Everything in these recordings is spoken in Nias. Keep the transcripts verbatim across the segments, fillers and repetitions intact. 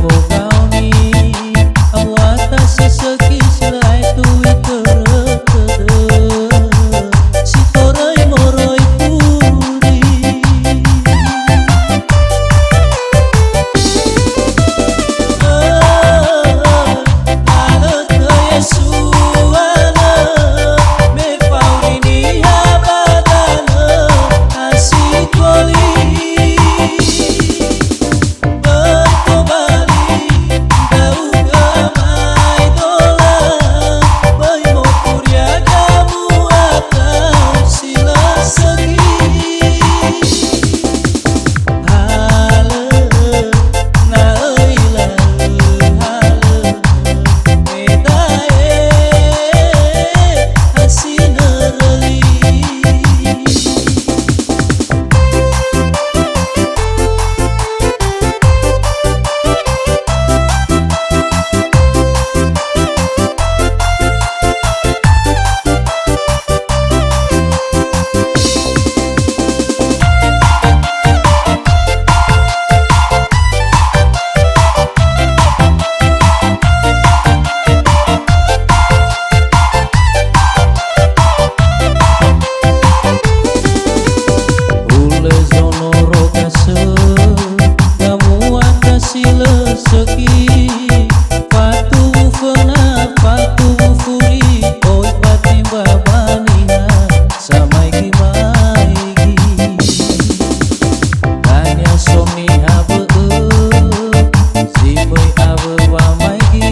Wogaoni, amuata seseki si lö aetu itödö-tödö, si toröi moroi furi. Lalö khö Yesu alö, me fauri niha ba danö, asikoli. Böi tobali, ndra'ugö amaedola, böi mofuria gamuata si lö sökhi. Halö, na öi la'ö halö, me da'e ha sinörö li. Hulö zono rokasö, gamuata si lö sökhi, fatuwu föna, fatuwu furi, oi fatimba ba niha, samaigi-maigi. Dania so niha bö'ö, si möi awö wamaigi,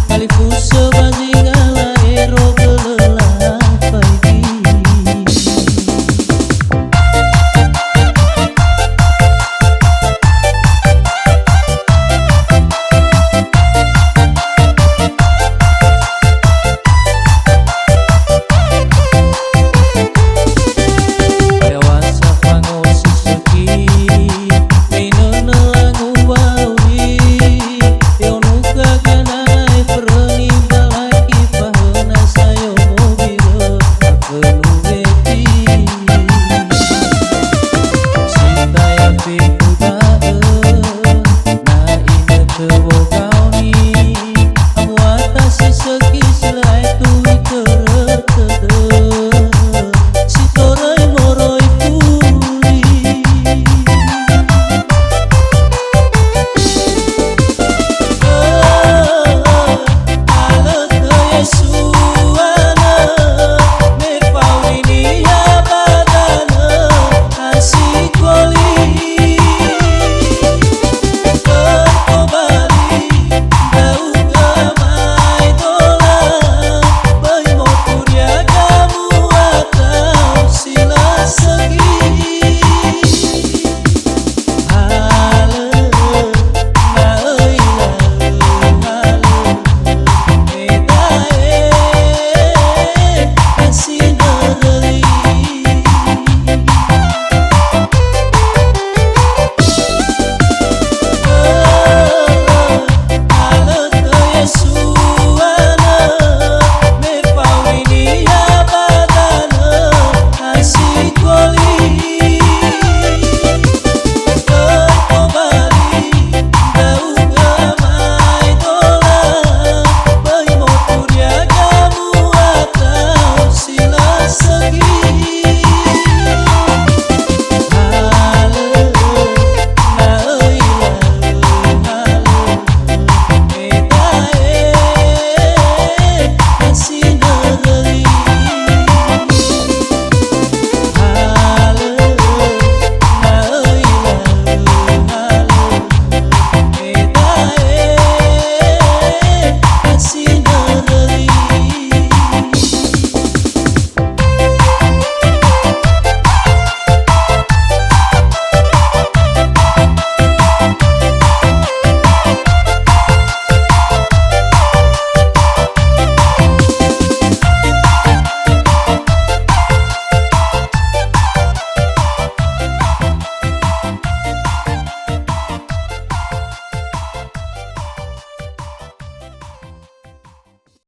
talifusö ba zinga la'ero gölö lafaigi. Dewasa fangosi sökhi, meinönö languwauri, eonuka ganae föröni mbalaki fahöna sayo mobirö afönu weti. Sintaya fefu da'ö, na inötö woga